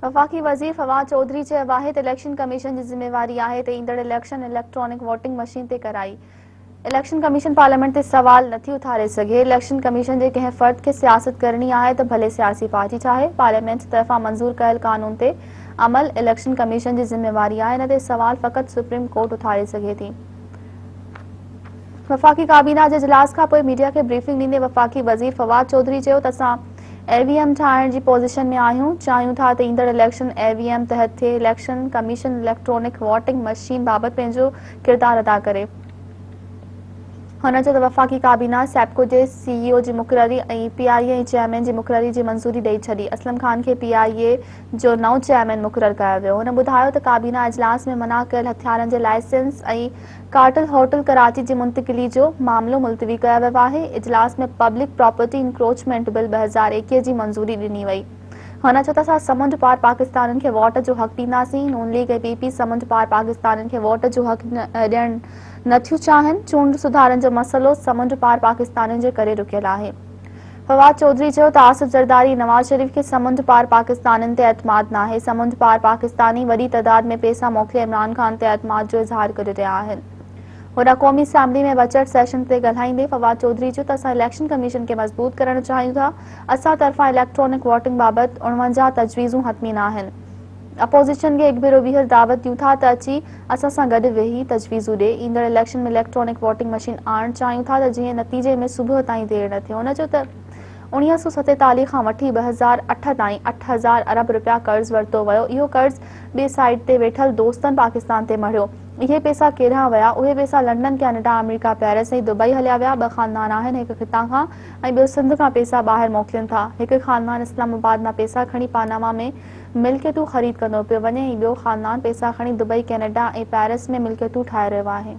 وفاقي وزير فواد چوڌري چيو آهي ته اليڪشن ڪميشن جي ذميواري آهي ته ايندڙ اليڪشن اليڪٽرانڪ ووٽنگ مشين تي ڪرائي. اليڪشن ڪميشن پارليامينٽ تي سوال نٿي اٿاري سگهي، اليڪشن ڪميشن جي ڪنهن فرد کي سياست ڪرڻي آهي ته ڀلي سياسي پارٽي ٺاهي، پارليامينٽ طرفان منظور ڪيل قانون تي عمل اليڪشن ڪميشن جي ذميواري آهي، ان تي سوال فقط سپريم ڪورٽ اٿاري سگهي ٿي. وفاقي ڪابينا جي اجلاس کانپوء ميڊيا کي بريفنگ ڏيندي وفاقي وزير فواد چوڌري چيو ته اسان اي وي ايم ٺاهڻ جي پوزيشن ۾ آهيون، چاهيون ٿا ته ايندڙ اليڪشن اي وي ايم تحت ٿئي، election commission electronic voting machine بابت پنهنجو ڪردار ادا ڪري. هن چيو ته وفاقي ڪابينا سيپڪو جي سي اي او جي مقرري ۽ پي آء اي ۽ چيئرمين جي مقرري جي منظوري ڏئي ڇڏي، اسلم خان کي پي آء اي جو نئون چيئرمين مقرر ڪيو ويو. هن ٻڌايو ته ڪابينا اجلاس ۾ منع ڪيل هٿيارن جي لائسنس ۽ ڪارٽل هوٽل ڪراچي جي منتقلي جو معاملو ملتوي ڪيو ويو آهي. اجلاس ۾ پبلڪ پراپرٽي انڪروچمينٽ بل 2021 جي منظوري ڏني وئي. هن چيو ته اسان سمنڊ پار پاڪستانين کي ووٽ جو حق ڏينداسين، نون ليگ ۽ پي پي سمنڊ پار پاڪستانين کي ووٽ جو حق ڏيڻ نه ٿيون چاهين، چونڊ سڌارن جو مسئلو سمنڊ پار پاڪستانين جي ڪري رڪيل آهي. فواد چوڌري چيو ته آصف زرداري ۽ نواز شريف کي سمنڊ پار پاڪستانين تي اعتماد ناهي، سمنڊ پار پاڪستاني وڏي تعداد ۾ پئسا موڪلي عمران خان تي اعتماد جو اظهار ڪري رهيا آهن. هوڏانهن قومي اسيمبلي ۾ بجيٽ سيشن تي ڳالهائيندي فواد چوڌري چيو ته اسان اليڪشن ڪميشن کي مضبوط ڪرڻ چاهيون ٿا، اسان طرفان اليڪٽرانڪ ووٽنگ بابت 49 تجويزون حتمي ناهن. اپوزيشن کي هڪ ڀيرو ٻيهر دعوت ڏيون ٿا ته اچي اسان سان گڏ ويهي تجويزون ڏي، ايندڙ اليڪشن ۾ اليڪٽرانڪ ووٽنگ مشين آڻڻ چاهيون ٿا ته جيئن نتيجي ۾ صبح تائين دير نه ٿئي. هن چيو ته 1947 کان وٺي 2008 تائين 8000 ارب رپيا قرض ورتو ويو، اهو قرض ٻي سائيڊ تي ويٺل دوستن پاڪستان تي مڙهيو، اهي پئسا ڪيڏانهن ويا؟ اهي پئسا لنڊن، ڪينيڊا، آمريڪا، پيرس ۽ دبئي هليا ويا، ٻه خاندان آهن هڪ هتان کان ۽ ٻيو سنڌ کان پئسا ٻاهر موڪلين ٿا، هڪ خاندان اسلام آباد مان پئسا کڻي پاناما ۾ ملڪيتون خريد ڪندو پيو وڃي ۽ ٻيو خاندان پئسا کڻي دبئي، ڪينيڊا ۽ پيرس ۾ ملڪيتون ٺاهي رهيو آهي.